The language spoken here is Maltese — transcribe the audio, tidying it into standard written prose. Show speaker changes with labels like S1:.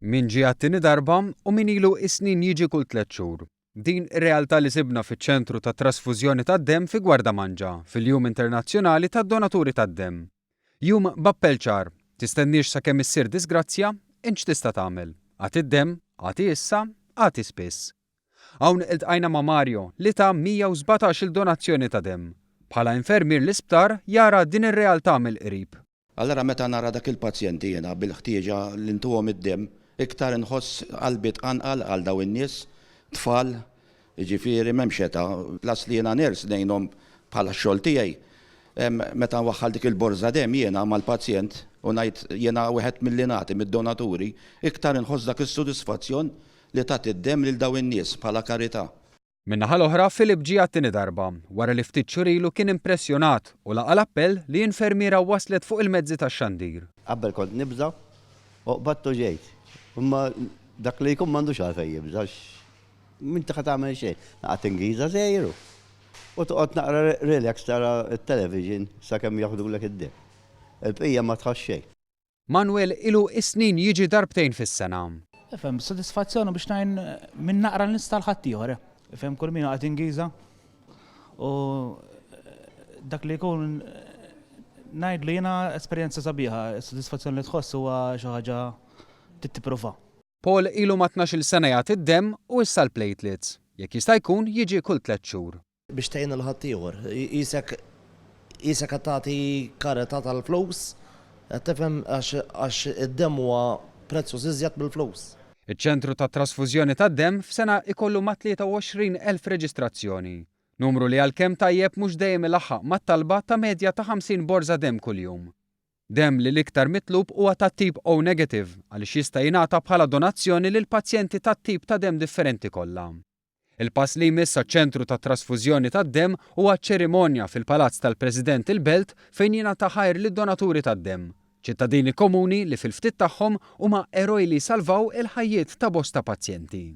S1: Min ġie għat-tieni darba u min ilu is-snin jiġi kull tlett xhur. Din ir-realtà li sibna fiċ-Ċentru tat-Trasfużjoni tad-Demm fi Gwardamanġa fil-Jum Internazzjonali tad-Donaturi tad-Demm. Jum b'appell ċar, tistenniex sakemm issir diżgrazzja, int x'tista' tagħmel? Agħti d-demm, agħti issa, agħti spiss. Hawn iltqajna ma' Mario li ta 117-il donazzjoni ta' demm. Bħala infermier l-isptar jara din ir-realtà mill-qrib.
S2: Allura meta nara dak il-pazjenti jiena bil-ħtieġa li ntuhom id-demm, iktar inħoss qalbi tqanqal għal dawn in-nies, tfal, jiġifieri m'hemmx età, plus li jiena nurse ngħinhom bħala x-xogħol tiegħi. Meta nwaħħal dik il-borża demm jiena mal-pazjent u ngħid jiena wieħed milli nagħti mid-donaturi, iktar inħoss dak is-sodisfazzjon li tagħti d-demm lil dawn in-nies bħala karità.
S1: Min-naħa l-oħra, Philip ġie għat-tieni darba, wara li ftit xhur ilu kien impressjonat u laqa' l-appell li infermiera wasslet fuq il-mezzi tax-xandir.
S3: Qabel kont nibża' u qbadt u ġejt. Imma dak li jkun m'għandux għalfejn jibża' għax m'inti ħa tagħmel xejn. Naqgħad tingiża żgħir u toqgħod naqra relax tara t-television sakemm jaħdulek id-demm. Il-bqija ma tħoss xejn.
S1: Manuel ilu is-snin jiġi darbtejn fis-sena.
S4: Ifhem, sodisfazzjon u biex ngħin minn naqra li nista' 'l ħaddieħor. Ifhem, kull min joqgħod ingiża u dak li jkun ngħidlu jiena esperjenza sabiħa, is-sodisfazzjon li tħoss huwa xi ħaġa trid tipprova.
S1: Paul ilu ma' 12-il sena jagħti d-demm u issa l-platelets. Jekk jista' jkun jiġi kull tlett xhur.
S5: Biex tgħin lil ħaddieħor. Qisek qisek qed tagħti karità tal-flus, qed tifhem għax għax id-demm huwa prezzjuż iżjed mill-flus.
S1: Iċ-ċentru tat-trasfużjoni tad-demm f'sena jkollu mat-23,000 reġistrazzjoni. Numru li għalkemm tajjeb mhux dejjem ilaħħaq mat-talba ta' medja ta' 50 borża demm kuljum. Demm li l-iktar mitlub huwa tat-tip O negative għaliex jista' jingħata bħala donazzjoni lil pazjenti tat-tip ta' demm differenti kollha. Il-pass li jmiss għaċ-ċentru tat-trasfużjoni tad-demm huwa ċerimonja fil-Palazz tal-President il-Belt fejn jingħata ħajr lid-donaturi tad-demm, ċittadini komuni li fil-ftit tagħhom huma eroj li jsalvaw il-ħajjiet ta' bosta pazjenti.